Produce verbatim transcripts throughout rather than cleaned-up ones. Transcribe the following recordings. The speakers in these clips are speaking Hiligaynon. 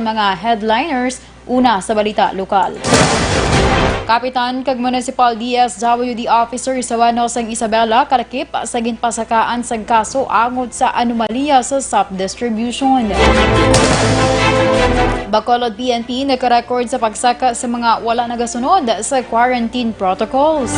mga headliners. Una sa balita lokal. Kapitan kag Municipal D S W D Officer Sabano sang Isabela kalakip sa ginpasakaan sang kaso angod sa anomalya sa sap distribution. Bacolod P N P nagka-record sa pagsaka sa mga wala nagasunod sa quarantine protocols.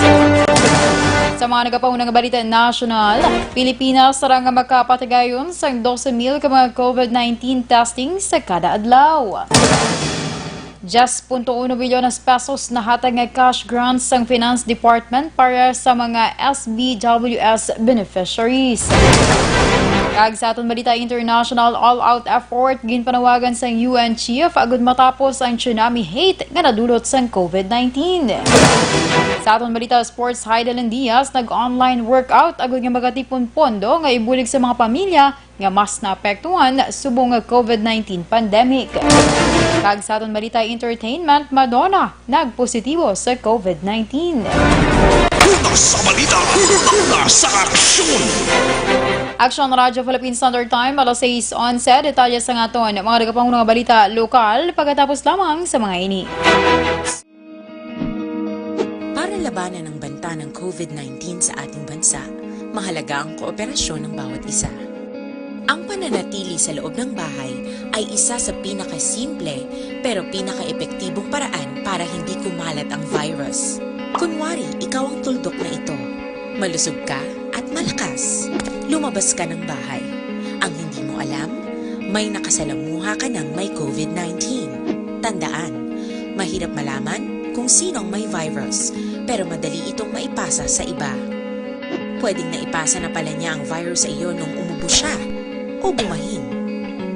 Sa mga nagapahunang balita national, Pilipinas sarang nga makapatigayon sang dose mil ka mga COVID nineteen testing sa kada adlaw. Diyes punto uno bilyones pesos nahatag nga cash grants sang Finance Department para sa mga S B W S beneficiaries. Kag sa aton balita international, all-out effort ginpanawagan sang U N chief agud matapos ang tsunami hate nga nadulot sang COVID nineteen. Sa aton balita sports, Heidelin Diaz nag-online workout agud nga magatipon pondo nga ibulig sa mga pamilya nga mas naapektuhan subong nga COVID nineteen pandemic. Kag sa aton balita entertainment, Madonna nagpositibo sa COVID nineteen. Una sa balita, una sa aksyon. Aksyon Radyo Philippine Standard Time, alas sais onse. Detalye sa aton mga nagapahunong nga balita lokal pagkatapos lamang sa mga ini. Para labanan ang banta ng COVID nineteen sa ating bansa, mahalaga ang kooperasyon ng bawat isa. Ang pananatili sa loob ng bahay ay isa sa pinakasimple pero pinakaepektibong paraan para hindi kumalat ang virus. Kunwari, ikaw ang tuldok na ito. Malusog ka at malakas. Lumabas ka ng bahay. Ang hindi mo alam, may nakasalamuha ka ng may COVID nineteen. Tandaan, mahirap malaman kung sino ang may virus, pero madali itong maipasa sa iba. Pwedeng naipasa na pala niya ang virus sa iyo nung umubo siya o bumahin.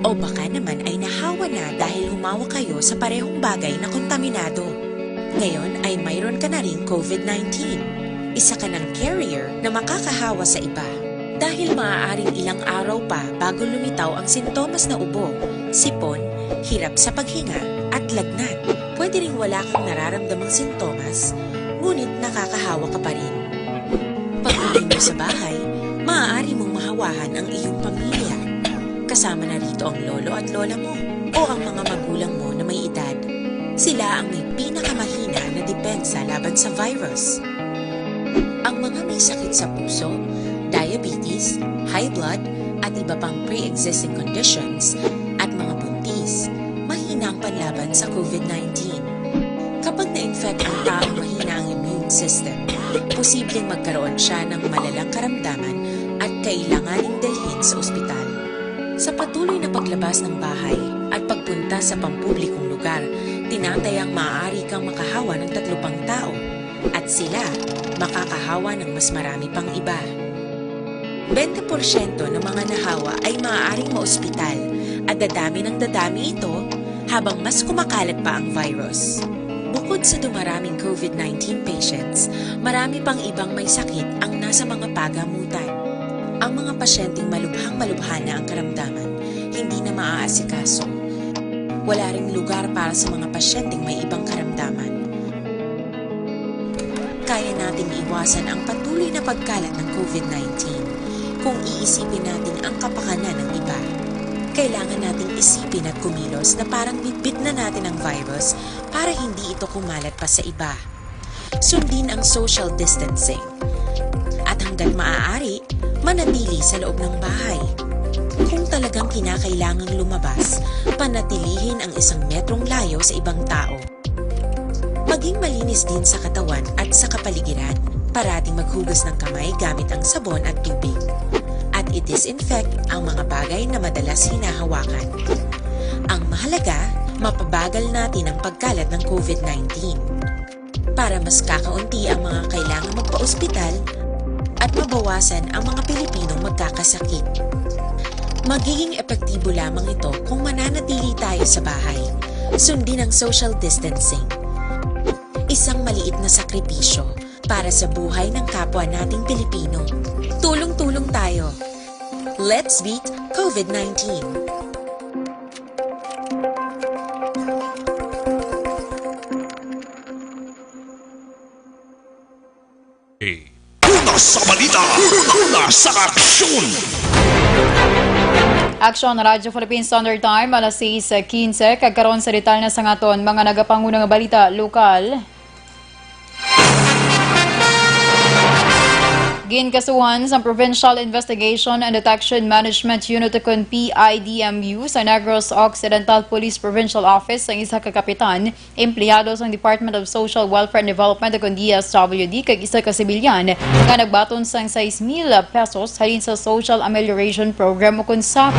O baka naman ay nahawa na dahil humawak kayo sa parehong bagay na kontaminado. Ngayon ay mayroon ka na ring COVID nineteen. Isa ka ng carrier na makakahawa sa iba. Dahil maaaring ilang araw pa bago lumitaw ang sintomas na ubo, sipon, hirap sa paghinga, at lagnat. Pwede ring wala kang nararamdamang sintomas, ngunit nakakahawa ka pa rin. Pag-uwi mo sa bahay, maaari mong mahawahan ang iyong pamilya. Kasama na rito ang lolo at lola mo o ang mga magulang mo na may edad. Sila ang may pinakamahina na depensa laban sa virus. Ang mga may sakit sa puso, diabetes, high blood, at iba pang pre-existing conditions, at mga buntis, mahina ang panlaban sa COVID nineteen. Kapag na-infect ang taong mahina ang immune system, posibleng magkaroon siya ng malalang karamdaman at kailanganing dalhin sa ospital. Sa patuloy na paglabas ng bahay at pagpunta sa pampublikong lugar, tinatayang maaari kang makahawa ng tatlo pang tao at sila makakahawa ng mas marami pang iba. Bente porsyento ng mga nahawa ay maaaring maospital at dadami ng dadami ito habang mas kumakalat pa ang virus. Bukod sa dumaraming COVID nineteen patients, marami pang ibang may sakit ang nasa mga pagamutan. Ang mga pasyenteng malubhang-malubha na ang karamdaman, hindi na maaasikaso. Wala ring lugar para sa mga pasyenteng may ibang karamdaman. Kaya nating iwasan ang patuloy na pagkalat ng COVID nineteen kung iisipin natin ang kapakanan ng iba. Kailangan nating isipin at kumilos na parang bitbit na natin ang virus para hindi ito kumalat pa sa iba. Sundin ang social distancing. At hanggat maaari, manatili sa loob ng bahay. Kung talagang kinakailangang lumabas, panatilihin ang isang metrong layo sa ibang tao. Maging malinis din sa katawan at sa kapaligiran. Parating maghugas ng kamay gamit ang sabon at tubig. At i-disinfect ang mga bagay na madalas hinahawakan. Ang mahalaga, mapabagal natin ang pagkalat ng COVID nineteen. Para mas kakaunti ang mga kailangang magpa-ospital at mabawasan ang mga Pilipinong magkakasakit. Magiging epektibo lamang ito kung mananatili tayo sa bahay. Sundin ang social distancing. Isang maliit na sakripisyo para sa buhay ng kapwa nating Pilipino. Tulong-tulong tayo. Let's beat COVID nineteen. Una sa balita, una sa aksyon. Action Radyo Philippine Standard Time, alas sais quince, kag karon sa detalye na sang aton mga nagapanguna nga balita lokal. Ginkasuhan sang Provincial Investigation and Detection Management Unit, ukon P I D M U, sa Negros Occidental Police Provincial Office ang isa ka kapitan, empleyado sang Department of Social Welfare and Development, ukon D S W D, kag isa ka sibilyan nga nagbaton sang sais mil pesos halin sa Social Amelioration Program, ukon sap.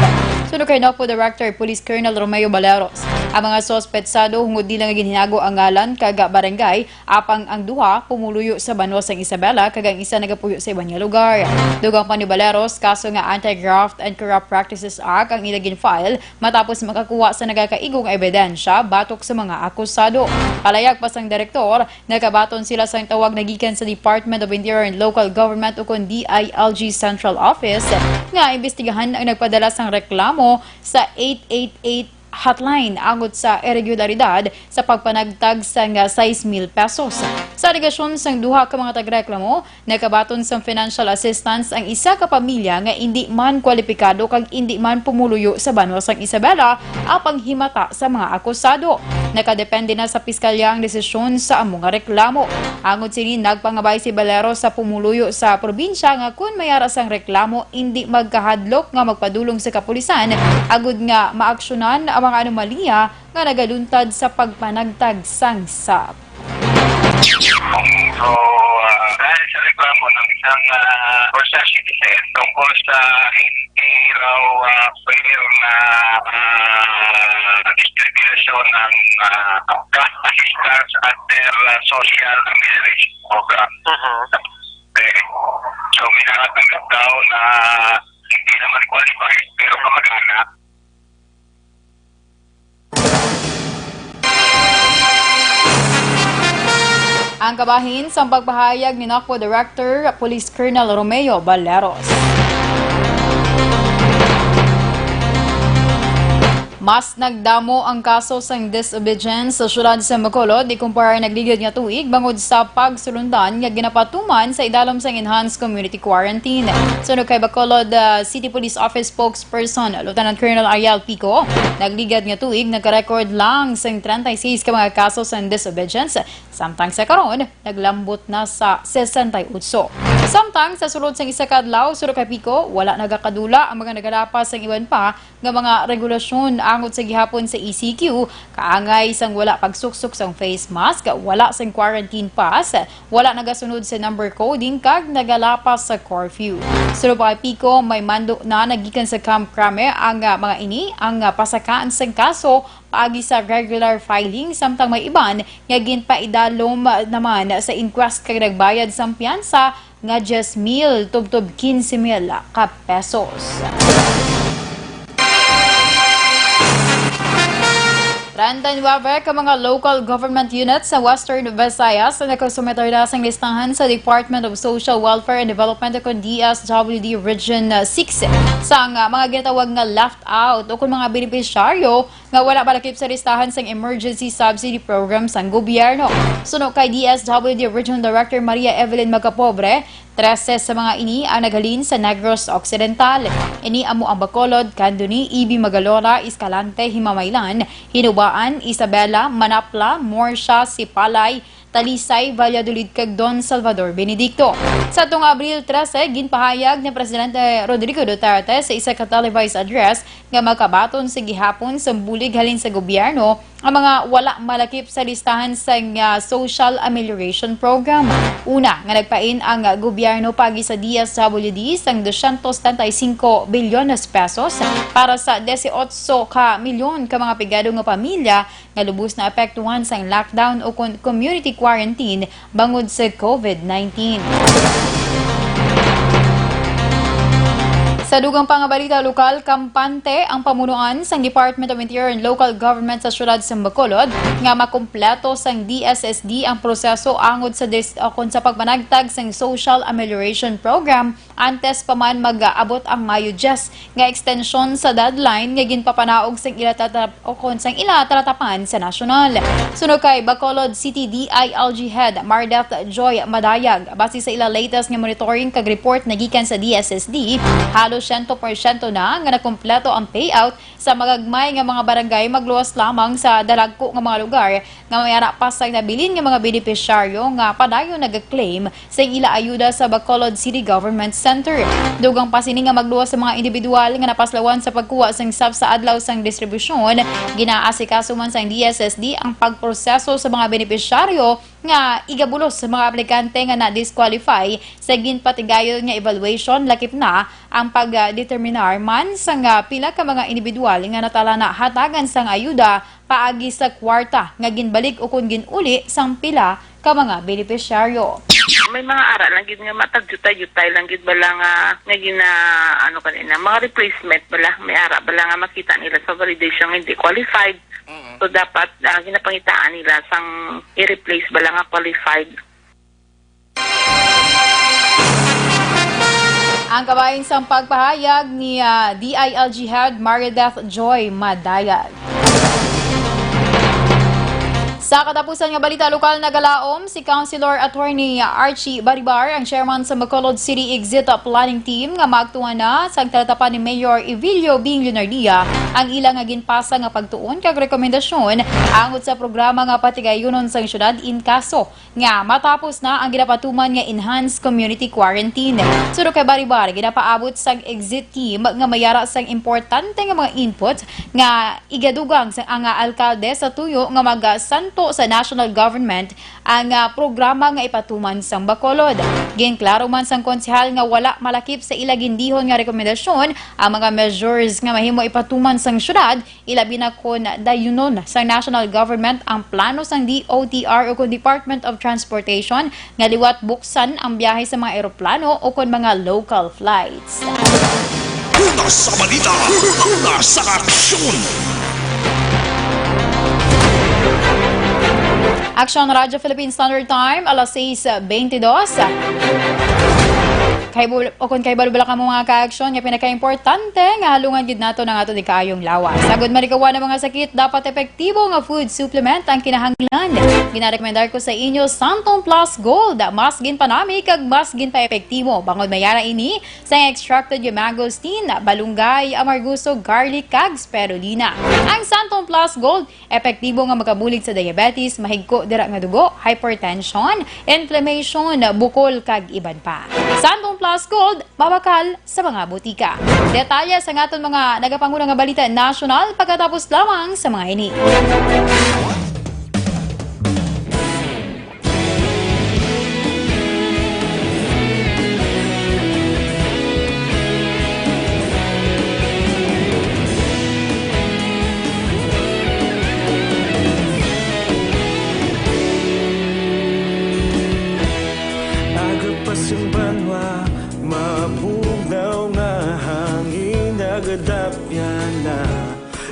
Suno kay NOCPO Director Police Colonel Romeo Baleros, ang mga suspetsado hungod nila nga ginhinago ang ngalan kag barangay, apang ang duha pumuluyo sa banwa sang Isabela kag ang isa nagapuyo sa iban nga lugar. Dugang pa ni Baleros, kaso nga Anti-Graft and Corrupt Practices Act ang ila gin-file matapos makakuha sa nagakaigo nga ebidensya batok sa mga akusado. Palayag pa sang direktor, nakabaton sila sang tawag nagikan sa Department of Interior and Local Government, ukon D I L G Central Office, nga imbestigahan ang nagpadala sang reklamo sa eight eight eight hotline angot sa iregularidad sa pagpanagtag sang sais mil pesos. Sa alegasyon sang duha ka mga tagreklamo, nakabaton sang financial assistance ang isa ka pamilya nga indi man kwalipikado kag indi man pumuluyo sa banwa sang Isabela, apang himata sa mga akusado. Nakadepende na sa piskalya ang desisyon sa amo nga reklamo. Angot sini, nagpangabay si Baleros sa pumuluyo sa probinsya nga kon may ara sang reklamo, indi magkahadlok nga magpadulong sa kapulisan agud nga maaksyonan ang mga anomalya nga nagaluntad sa pagpanagtag sang sap. So, ah, dahil sa reklamo ng isang, ah, concerned citizen tungkol sa hindi raw, ah, fair na, ah, distribution ng, ah, cash assistance under, ah, social amelioration program. Mhm. Eh, so, may nakatanggap daw na hindi naman qualified, pero kamag-anak. Ang kabahin sang pagpahayag ni NOCPO Director Police Colonel Romeo Baleros. Mas nagdamo ang kaso sang disobedience sa siyudad sa Bacolod ikumpara nagligad nga tuig bangod sa pagsulundan nga ginapatuman sa idalom sang enhanced community quarantine. Suno kay Bacolod, ah, City Police Office Spokesperson Lieutenant Colonel Ariel Pico, nagligad nga tuig nagka-record lang sang treinta y seis ka mga kaso sang disobedience, samtang sa karon naglambot na sa sesenta y ocho. Samtang sa sulod sang isa ka adlaw, suno kay Pico, wala nagakadula ang mga nagalapas sang iban pa nga mga regulasyon angot sa gihapon sa E C Q, kaangay sang wala pagsuksok sang face mask, wala sang quarantine pass, wala nagasunod sa number coding kag nagalapas sa curfew. Suno pa kay Pico, may mando na nagikan sa Camp Crame ang, ah, mga ini ang, ah, pasakaan sang kaso paagi sa regular filing, samtang may iban nga ginpaidalom naman sa inquest kag nagbayad sang piyansa nga diyes mil tubtob quince mil ka pesos. Treinta y nueve ka mga local government units sa Western Visayas ang nakasumiter na sang listahan sa Department of Social Welfare and Development, ukon D S W D Region six, sang, ah, mga ginatawag nga left out ukon mga benepisyaryo nga wala malakip sa listahan sang Emergency Subsidy Program sang gobyerno. Suno kay D S W D Regional Director Maria Evelyn Magapobre, trese sa mga ini ang naghalin sa Negros Occidental. Ini amo ang Bacolod, Candoni, Ibi, Magalona, Escalante, Himamaylan, Hinubaan, Isabela, Manapla, Murcia, Sipalay, Talisay, Valladolid, kag Don Salvador Benedicto. Sa atong Abril trese, ginpahayag ni Presidente Rodrigo Duterte sa isa ka televised address nga makabaton sa gihapon sang bulig halin sa gobyerno ang mga wala malakip sa listahan sang, ah, Social Amelioration Program. Una nga nagpain ang, ah, gobyerno paagi sa D S W D sang dosyentos setenta y cinco bilyones pesos para sa dieciocho ka milyon ka mga pigado nga pamilya nga lubos na apektuhan sang lockdown ukon community quarantine bangod sa COVID nineteen. Sa dugang pa nga balita lokal, kampante ang pamunuan sang Department of Interior and Local Government sa siyudad sa Bacolod nga makumpleto sang D S S D ang proseso angod sa dis-, ukon sa pagpanagtag sang Social Amelioration Program antes pa man mag-abot ang Mayo diyes nga extension sa deadline nga ginpapanaog sang ila tatap-, ukon sang ila talatapan sa nasyonal. Suno kay Bacolod City D I L G Head Mardeth Joy Madayag, base sa ila latest nga monitoring kag report nagikan sa D S S D, halos siyento porsyento na nga nakumpleto ang payout sa magagmay nga mga barangay, magluwas lamang sa dalagko nga mga lugar nga may ara pa sang nabilin nga mga benepisyaryo nga padayon nag-claim sa ila ayuda sa Bacolod City Government Center. Dugang pa sini nga magluwas sa mga individual nga napaslawan sa pagkuha sang SAP sa adlaw sang distribusyon, ginaasikaso man sang D S S D ang pagproseso sa mga benepisyaryo nga igabulos sa mga aplikante nga na-disqualify sa ginpatigayon nga evaluation, lakip na ang pagdeterminar man sang pila ka mga individual nga natala na hatagan sang ayuda paagi sa kwarta nga ginbalik ukon gin-uli sang pila ka mga benepisyaryo. May mga ara lang gid nga matagyutay-yutay lang gid bala nga, nga gina, ano kanina, mga replacement bala. May ara bala nga makita nila sa validation nga hindi qualified. Mm. So, dapat, ah, ginapangitaan nila sang i-replace bala nga qualified. Ang kabahin sang pagpahayag ni, ah, D I L G Head Marideth Joy Madayag. Sa katapusan nga balita lokal, nagalaom si Councilor Attorney Archie Baribar, ang chairman sa Bacolod City Exit Planning Team, nga magtuwa na sa talatapan ni Mayor Evilio Bing Leonardia ang ila nga ginpasa nga pagtuon kag rekomendasyon angot sa programa nga patigayunon sang syudad in kaso nga matapos na ang ginapatuman nga enhanced community quarantine. Suno kay Baribar, ginapaabot sang exit team nga mayara sang importante nga mga input nga igadugang sa ang alkalde sa tuyo nga magasanto sa national government ang, ah, programa nga ipatuman sang Bacolod. Ginklaro man sang konsehal nga wala malakip sa ila gindihon nga rekomendasyon ang mga measures nga mahimo ipatuman sang syudad, ilabi na kon dayunon sang national government ang plano sang D O T R o kon Department of Transportation nga liwat buksan ang biyahe sa mga eroplano o kon mga local flights. Una sa balita, una sa aksyon. Aksyon Radyo Philippine Standard Time, alas sais bentidós. Kay bul-, o kung kay balbala ka mo mga kaaksyon nga pinakaimportante nga halungan gid nato ng ato di kaayong lawas. Agud malikawan ang mga sakit, dapat epektibo nga food supplement ang kinahanglan. Ginarekomendar ko sa inyo Santon Plus Gold. Mas ginpanami kag mas ginpaepektibo. Bangod mayara ini sa extracted nga mangosteen, balunggay, amarguso, garlic, kag spirulina. Ang Santon Plus Gold epektibo nga makabulig sa diabetes, mahigko dira nga dugo, hypertension, inflammation, bukol, kag iban pa. Santon Plus Gold, mabakal sa mga butika. Detalye sa aton mga nagapanguna nga balita nasyonal pagkatapos lamang sa mga ini. Aga pa sing banwa, mabugnaw nga hangin, nagadapyan na.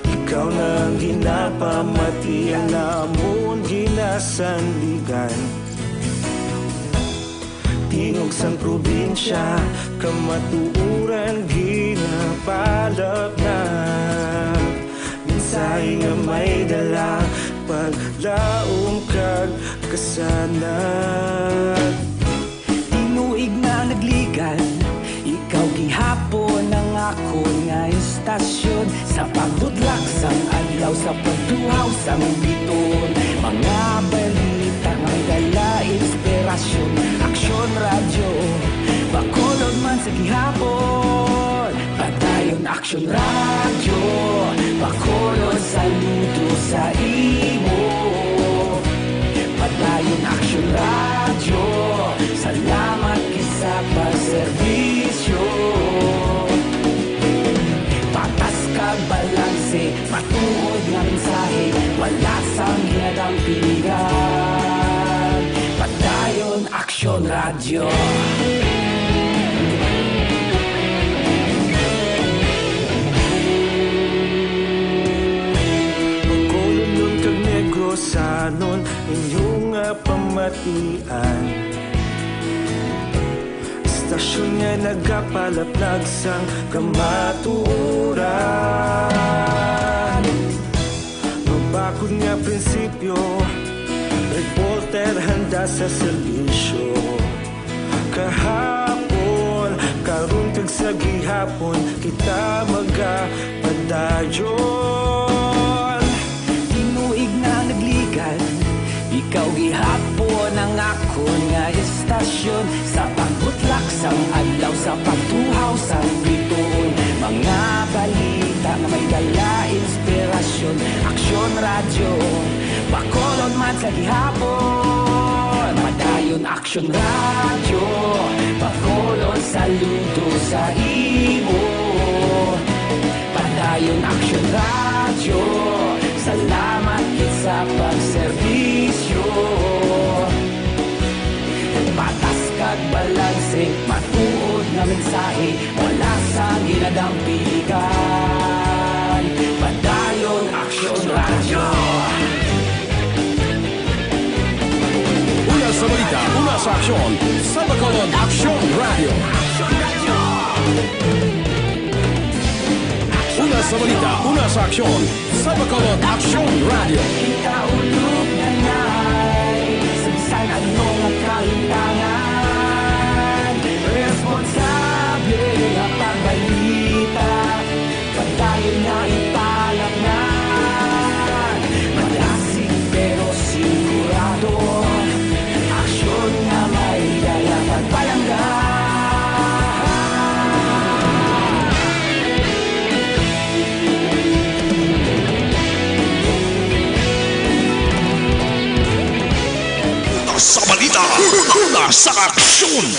Ikaw na ang ginapamati, ang amon ginasandigan. Tingog sang probinsya, kamatuoran ginapalapnat. Mensahe nga may dala, paglaom kag kasanag. Tinuig na nagligan, ikaw gihapon ang akon nga istasyon. Sa pagbudlak sang adlaw, sa pagtuhaw sang biton, mga balita nga dala inspirasyon. Aksyon Radyo, Bacolod man sa gihapon. Padayon Aksyon Radyo, Bacolod, saludo sa imo. Padayon Aksyon Radyo, salamat gid sa pagserbisyo. Patas kag balanse, matuod nga mensahe, wala sang ginadampingan. Padayon Aksyon Radyo. Bacolodnon kag Negrosanon, inyo nga pamatian. Istasyon nga nagapalapnag sang kamatuoran. Mabakod nga prinsipyo, reporter handa sa serbisyo. Kahapon, Kag sa gihapon kita magapadayon. Tinuig na nagligan, ikaw gihapon ang akon nga istasyon. Sa pagbutlak sang adlaw, sa pagtuhaw sang bituon, mga balita nga may dala inspirasyon. Aksyon Radyo, Bacolod man sa gihapon. Padayon Aksyon Radyo, Bacolod, saludo sa imo. Padayon Aksyon Radyo, salamat gid sa pagserbisyo. Patas kag balanse, matuod nga mensahe, wala sa ginadampilikan. Padayon Aksyon Radyo. Una sa balita, una sa aksyon, sa Bacolod Aksyon Radyo. Una sa balita, una sa aksyon, sa Bacolod Aksyon Radyo. Kita ulog na nai, sa bisan ano nga kahintangan, responsable nga pagbalita. Padayon nga ipalatnan, madasig pero sigurado. Aksyon nga may dala pagpalangga. Sa balita, una sa aksyon.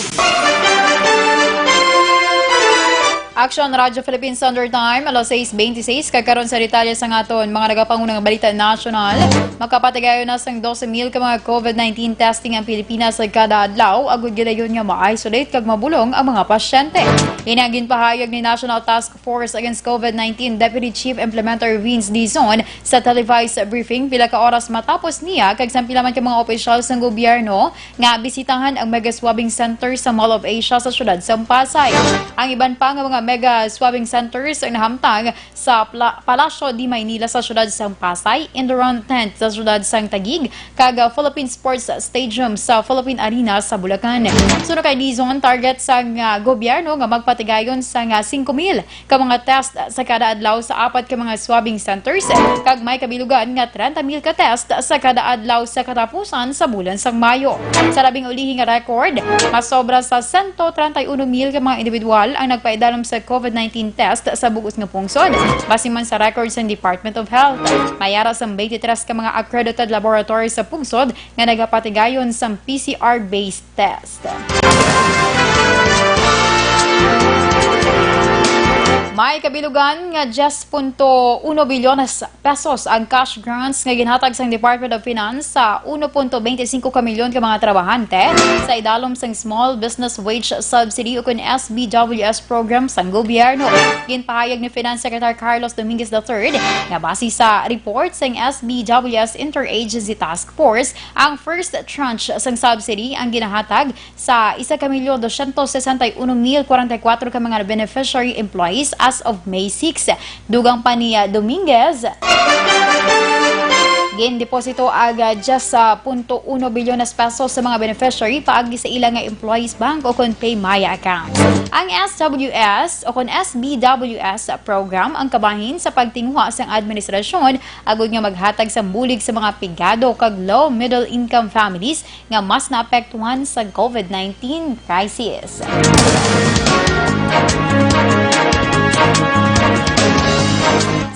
Aksyon Radyo Philippine Standard Time, alas sais beintiseis, kag karon sa detalye sang aton mga nagapangunang balita nasyonal. Makapatigayon na sang dose mil ka mga COVID nineteen testing ang Pilipinas sa kada adlaw, agud gilayon nga ma-isolate kag mabulong ang mga pasyente. Ini ang ginpahayag ni National Task Force Against COVID nineteen Deputy Chief Implementer Vince Dizon sa televised briefing pila ka oras matapos niya kag sang pila man ka mga opisyal sang gobyerno nga bisitahan ang mega swabbing center sa Mall of Asia sa siyudad sang Pasay. Ang iban pa nga mga mega swabbing centers ang nahamtang sa Pla-, Palasyo de Maynila sa siyudad sang Pasay, Indorama Tent sa siyudad sang Taguig, kag, ah, Philippine Sports Stadium sa Philippine Arena sa Bulacan. Suno kay Dizon, target sang, ah, gobyerno nga magpatigayon sang, ah, singko mil ka mga test sa kada adlaw sa apat ka mga swabbing centers, kag may kabilugan nga trenta mil ka test sa kada adlaw sa katapusan sa bulan sang Mayo. Sa labing ulihi nga record, mas sobra sa sento trenta y uno mil ka mga individual ang nagpaidalom sa COVID nineteen test sa bug-os nga pungsod. Base man sa record sang Department of Health, may ara sang twenty-three ka mga accredited laboratory sa pungsod nga nagapatigayon sang P C R-based test. May kabilugan nga diyes punto uno bilyones pesos ang cash grants nga ginhatag sang Department of Finance sa uno punto beintisinko ka milyon ka mga trabahante sa idalom sang Small Business Wage Subsidy ukon S B W S program sang gobyerno. Ginpahayag ni Finance Secretary Carlos Dominguez the third nga base sa report sang S B W S Interagency Task Force, ang first tranche sang subsidy ang ginahatag sa isa ka milyon dosyentos sesenta y uno mil kwarenta y kuwatro ka mga beneficiary employees as of May six. Dugang pa ni, ah, Dominguez, gindeposito ang, ah, diyes punto uno bilyones pesos sa mga beneficiary paagi sa ila nga employees bank o kon PayMaya accounts. Ang S W S o kon S B W S program ang kabahin sa pagtinguha sang administrasyon agud nga maghatag sang bulig sa mga pigado kag low middle income families nga mas naapektuhan sa COVID nineteen crisis.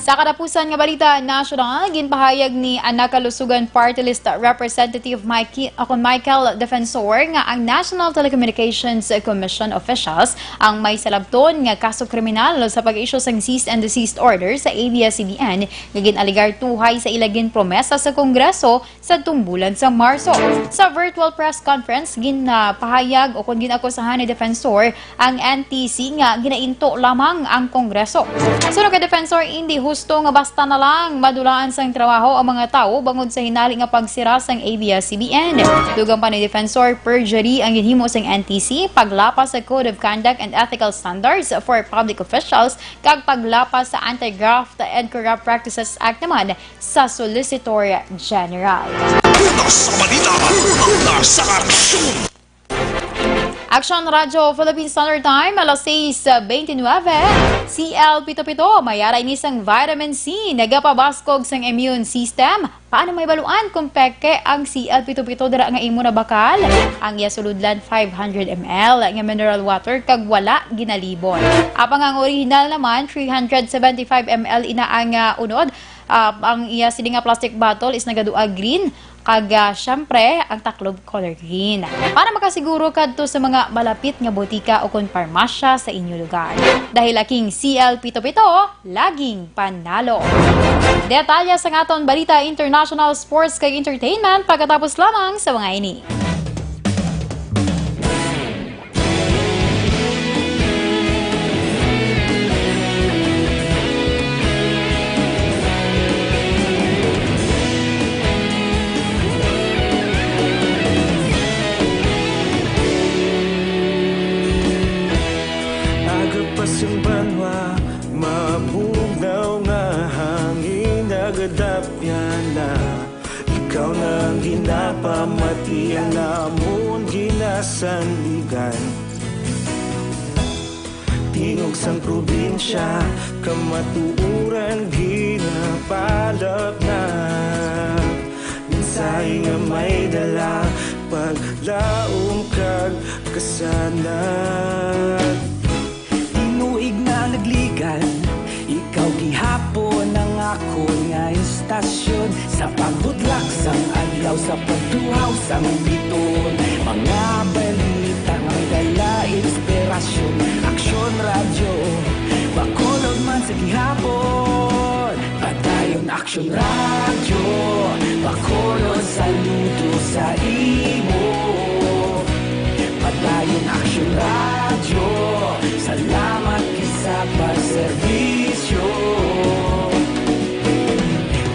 Sa katapusan nga balita nasyonal, ginpahayag ni Anak Kalusugan Party List Representative Mikey, akon Michael Defensor, nga ang National Telecommunications Commission officials ang may salabton nga kaso kriminal sa pag-issue sang cease and desist order sa A B S C B N nga gin-alegar tuhay sa ila ginpromesa sa Kongreso sadtong bulan sa Marso. Sa virtual press conference, ginpahayag o kon gin-akusahan ni Defensor ang N T C nga ginainto lamang ang Kongreso. Suno kay Defensor, indi husto nga basta na lang madulaan sang trabaho ang mga tawo bangod sa hinali nga pagsira sang A B S C B N. Dugang pa ni Defensor, perjury ang ginhimo sang N T C, paglapas sa Code of Conduct and Ethical Standards for Public Officials, kag paglapas sa Anti-Graft and Corrupt Practices Act naman sa Solicitor General. Una sa balita, una sa aksyon. Aksyon Radyo Philippine Standard Time, alas sais bentynwebe. C L pito pito, may ara ini sang vitamin C, nagapabaskog sang immune system. Paano may baluan kung peke ang C L pito pito dira nga imo nabakal? Ang iya sulodlan, five hundred M L nga mineral water kag wala ginalibon. Apang ang original naman, three hundred seventy-five M L ina ang, ah, unod. Ah, ang iya sini nga plastic bottle is nagadua green, kag, ah, syempre, ang taklob color green. Para makasiguro kadto sa mga malapit nga botika o kon parmasya sa inyo lugar. Dahil aking C L pito pito, laging panalo. Detalye sa aton balita, international, sports, kag entertainment pagkatapos lamang sa mga ini. Aga pa sang banwa, mabugnaw nga hangin, nagadapyan na. Ikaw na ang ginapamati, ang amon ginasandigan. Tingog sang probinsya, kamatuoran ginapalapnap. Mensahe nga may dala, paglaom kag kasanag. Tinuig na nagligan, ikaw gihapon ang akon nga istasyon. Sa pagbutlak sang adlaw, sa pagtuhaw sang biton, mga balita nga may dala inspirasyon. Aksyon Radyo, Bacolod man sa gihapon. Padayon Aksyon Radyo, Bacolod, saludo sa imo. Padayon Aksyon Radyo, salamat gid sa pagserbisyo.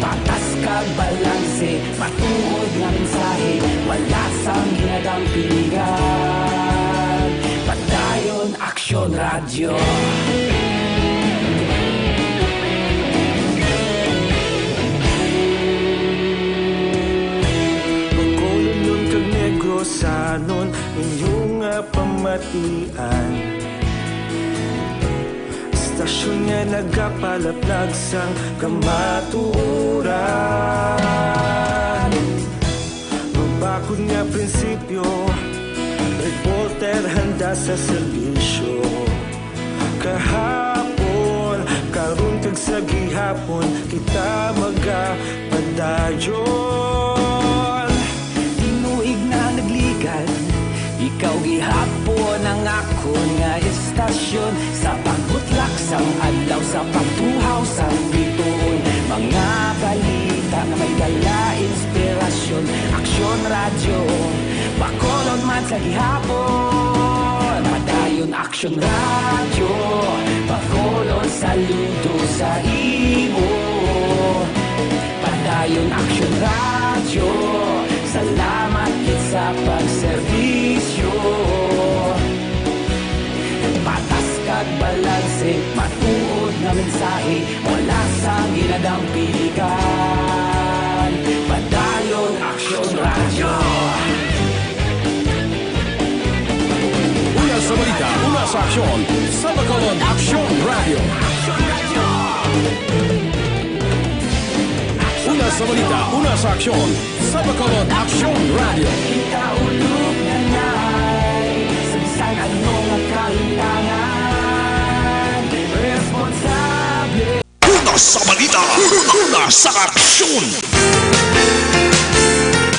Patas kag balanse, matuod nga mensahe, wala sang ginadampingan. Padayon Aksyon Radyo. Bacolodnon kag Negrosanon, inyo nga pamatian. Istasyon nga nagapalaplag sang kamatuoran. Mabakod nga prinsipyo, reporter handa sa serbisyo. Kahapon, karon, kag sa gihapon, kita magapadayon. Tinuig na nagligan, ikaw gihapon ang akon nga istasyon. Sa pagbutlak sang adlaw, sa pagtuhaw sang biton, mga balita nga may dala inspirasyon. Aksyon Radyo, Bacolod man sa gihapon. Padayon Aksyon Radyo, Bacolod, saludo sa imo. Padayon Aksyon Radyo, salamat gid sa pagserbisyo. Patas kag balanse, matuod nga mensahe, wala sang ginadampingan. Padayon Aksyon Radyo. Una sa balita, una sa aksyon, sa Bacolod Aksyon Radyo. Una sa balita, una sa aksyon, sa Bacolod Aksyon Radyo. Kita ulog na nay, sa bisan ano nga kalimtangan, responsable. Una sa balita, una sa aksyon.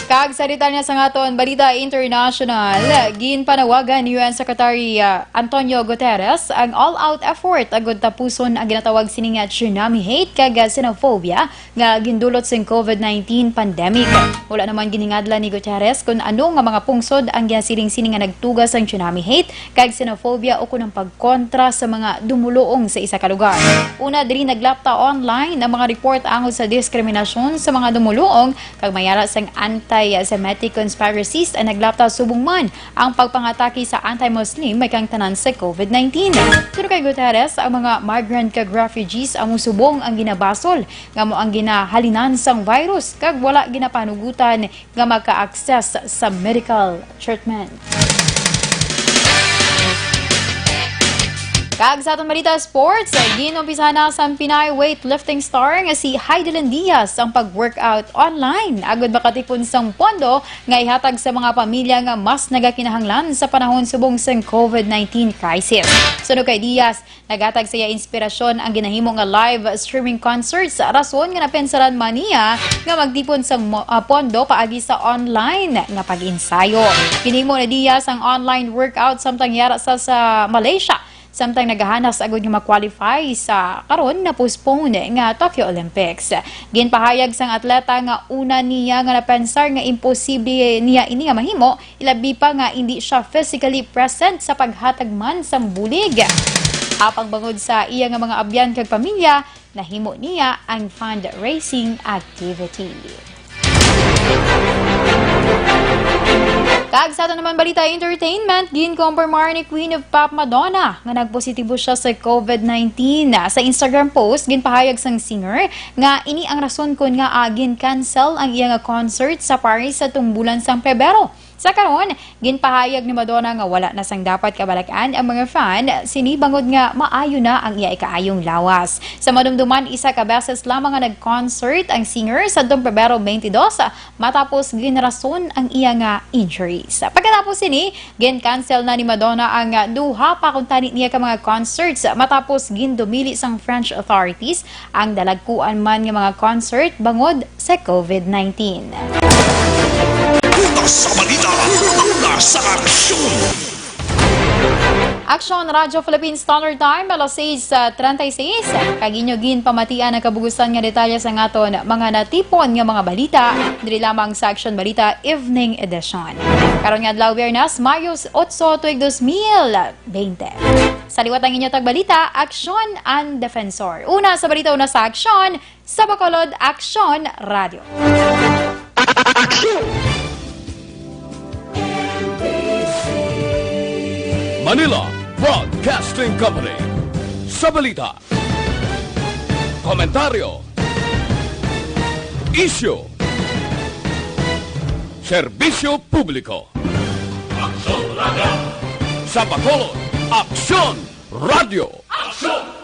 Kag sa detalye sang aton balita international, ginpanawagan ni U N Secretary, ah, Antonio Guterres ang all-out effort agud tapuson ang ginatawag sini nga tsunami hate kag, ah, xenophobia nga gindulot sing COVID nineteen pandemic. Wala naman giningadlan ni Guterres kon ano nga mga pungsod ang ginasiling sini nga nagtuga sang tsunami hate kag xenophobia ukon ang pagkontra sa mga dumuluong sa isa ka lugar. Una, diri naglapta online ang mga report angod sa diskriminasyon sa mga dumuluong kag may ara sang anti-Semitic conspiracies ang naglapta subong man ang pagpangatake sa anti-Muslim may kang tanan sa COVID nineteen. Suno kay Guterres, ang mga migrant kag refugees amo subong ang ginabasol nga amo ang ginahalinan sang virus kag wala ginapanugutan nga maka-access sa medical treatment. Kag sa aton balita sports, ginumpisahan na sang Pinay weightlifting star nga si Heidelin Diaz ang pag-workout online agud makatipon sang pondo nga ihatag sa mga pamilya nga mas nagakinahanglan sa panahon subong sang covid nineteen crisis. Suno kay Diaz, naghatag sa iya inspirasyon ang ginahimo nga live streaming concerts, rason nga napensaran man niya nga magtipon sang mo-, ah, pondo paagi sa online nga pag-ensayo. Ginhimo ni Diaz ang online workout samtang yara sa, sa Malaysia, samtang nagahanas agud nga ma-qualify sa karon na postpone nga Tokyo Olympics. Ginpahayag sang atleta nga una niya nga napensar nga imposible niya ini nga mahimo, ilabi pa nga indi siya physically present sa paghatag man sang bulig. Apang bangod sa iya nga mga abyan kag pamilya, nahimo niya ang fundraising activity. Kag sa aton naman balita entertainment, ginkompormar ni Queen of Pop Madonna nga nagpositibo siya sa covid nineteen. Sa Instagram post, ginpahayag sang singer nga ini ang rason kon ngaa gin-cancel ang iya nga concert sa Paris sa tung bulan sang Pebrero. Sa karon, ginpahayag ni Madonna nga wala na sang dapat kabalak-an ang mga fan sini bangod nga maayo na ang iya ikaayong lawas. Sa madumduman, isa ka beses lamang nga nag-concert ang singer sa Pebrero twenty-two, matapos ginrason ang iya nga injuries. Pagkatapos sini, gin-cancel na ni Madonna ang duha pa kuntani niya ka mga concerts, matapos gindumili sang French authorities ang dalagkuan man nga mga concert bangod sa covid nineteen. Una sa balita, una sa aksyon. Aksyon Radyo Philippine Standard Time, alas sais treinta y seis. Kag inyo ginpamatian ang kabugusan nga detalye sang aton mga natipon nga mga balita diri lamang sa Aksyon Balita Evening Edition. Karon nga adlaw, Biyernes, Mayo otso, tuig dos mil bente. Sa liwat ang inyo tagbalita, Aksyon ang Defensor. Una sa balita, una sa aksyon, sa Bacolod Aksyon Radio. Manila Broadcasting Company. Sa balita, komentaryo, isyu, serbisyo publiko. Aksyon Radio. Sa Bacolod, Aksyon Radio. Aksyon!